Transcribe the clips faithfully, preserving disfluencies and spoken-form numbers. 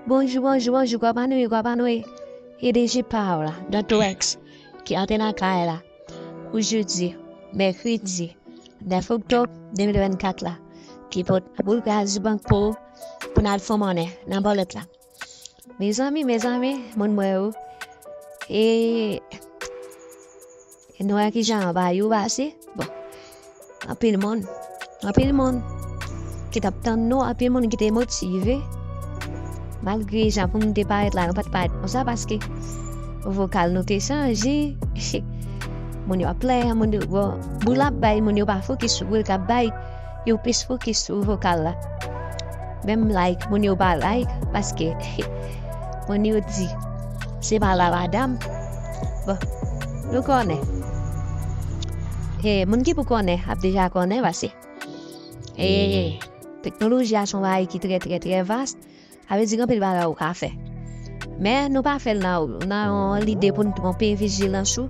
Bonjou, bonjou, bonjou, kòman nou ye, kòman nou ye? E D J pa w la, Dantorex, ki antre nan kay la. Pou jodi, mèkredi, nèf oktòb de mil vennkat la, ki pot boul kras di bank pou, pou n al fon monnen nan bòlèt la. Mezanmi, mezanmi, moun mwen yo. E, e nou wè kijan bagay yo pase. Bon, anpil moun, anpil moun ki t ap tann nou, anpil moun ki te motive. Malgre jan pou nou te parèt la, nou pa t parèt konsa, paske vokal nou te chanje. Moun yo ap plenyen, moun yo, bon, boul ap bay, moun yo pa fokis sou boul k ap bay, yo plis fokis sou vokal la. Menm like, moun yo pa like, paske moun yo di, se pa la madanm. Bon, nou konnen. E, moun ki pou konnen, ap deja konnen, paske, e, teknoloji a se yon bagay ki trè, trè, trè vas. Sa vle di gen anpil bagay ou ka fè. Men nou pa fè l nan, nan yon lide pou n twonpe vijilans ou.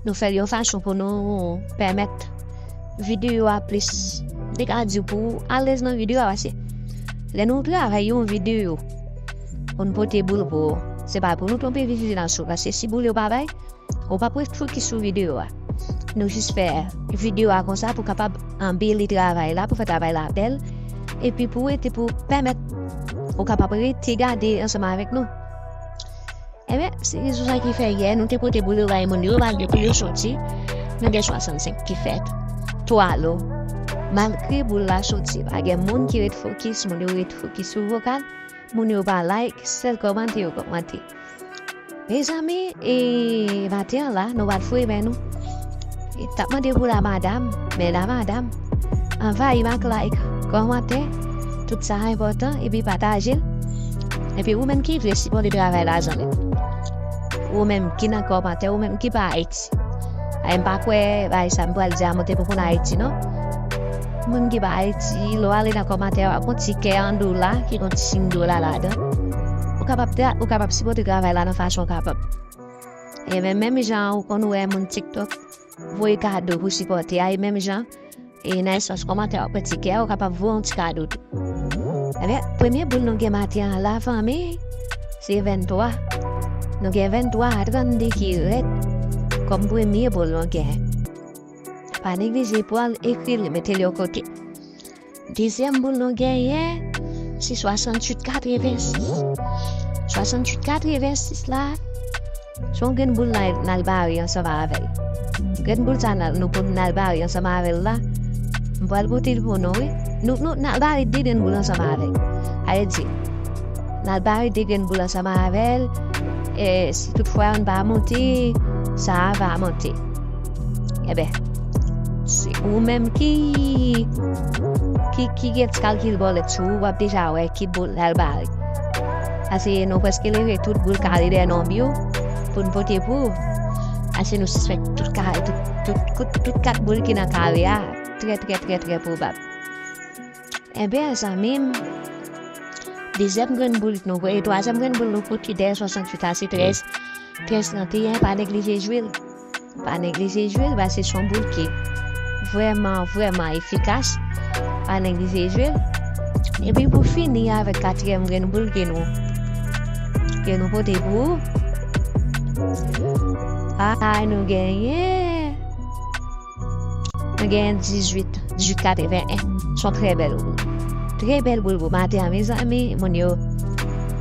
Nou fè l yon fason pou nou pèmèt videyo a plis, m te ka di pou w alèz nan videyo a, paske lè nou travay yon videyo pou n pote boul pou ou, se pa pou nou twonpe vijilans ou, paske si boul yo pa bay, ou p ap ret fokis sou videyo a. Nou jis fè videyo a konsa pou kapab anbeli travay la, pou fè travay la bèl, epi pou rete, pou pèmèt ou kapab rete gade ansanm avèk nou. Ebyen, se rezon sa ki fè yè nou te pote boul yo bay moun yo, malgre pou yo soti, nou gen swasannsenk ki fèt. Twa lo. Malgre boul la soti, pa gen moun ki ret fokis, moun yo ret fokis sou vokal, moun yo pa like, sèl kòmante yo kòmante. Mezanmi, e, maten an la, nou pral foure men nou. E, t ap mande pou la madam, men la madam anvayi m ak like, kòmantè, tout sa enpòtan, epi pataje l. Epi ou menm ki vle sipòte travay la, zanmi m. Ou menm ki nan kòmantè, ou menm ki pa Ayiti. Ay, m pa kwè bagay sa m pral di a monte pou konn Ayiti, non. Moun ki pa Ayiti, lè w ale nan kòmantè, w ap wè yon ti kè an dola, ki gen yon ti siy dola ladan. Ou kapab tra-, ou kapab sipòte travay la nan fason w kapab. E men, menm jan ou konn wè moun TikTok voye kado pou sipòte a, e menm jan, e nan espas kòmantè, w ap wè ti kè, ou kapab voye yon ti kado tou. Ebyen, premye boul nou gen maten an la, fanmi, se venntwa. Nou gen venntwa a trannde ki rèd kòm premye boul nou gen. Pa neglije pran l, ekri l, mete l yon kote. Dezyèm boul nou genyen, se swasanntuit katrevensis. Swasanntuit katrevensis la, se yon grenn boul n al, n al bare ansanm avè l. Grenn boul sa n al, nou pou n al bare ansanm avè l la, m pral pote l pou nou, wi. Nou, nou, n al bare de grenn boul ansanm avè l. Sa vle di, n al bare de grenn boul ansanm avè l, e si toutfwa youn pa monte, sa a va monte. Ebyen, se ou menm ki, ki, ki gen ti kalkil bòlèt sou ou, w ap deja wè ki boul l al bare. Ase nou prèske leve tout boul kare dèyè nonm yo pou n pote pou ou. Ase nou sispèk tout kare, tout, tout, tout, tout kat boul ki nan kare a, trè, trè, trè, trè pwobab. Ebyen, zanmi m, dezyèm grenn boul nou voye, twazyèm grenn boul nou pote dèyè swasanntuit a, se trèz, trèz trannteyen, pa neglije jwe l. Pa neglije jwe l, paske se yon boul ki vrèman, vrèman efikas. Pa neglije jwe l. Epi pou fini avèk katriyèm grenn boul ke nou, ke nou pote pou ou, a, nou genyen. Nou genyen dizuit, dizuit katreven en. Se yon trè bèl boul. Trè bèl boul pou maten an, mezanmi, moun yo.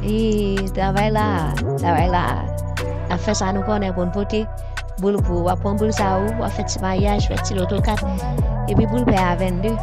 E travay la, travay la. N ap fè sa nou konnen pou n pote boul pou ou. W ap pran boul sa ou, w ap fè ti maryaj, fè ti loto kat. Epi boul pè a vennde.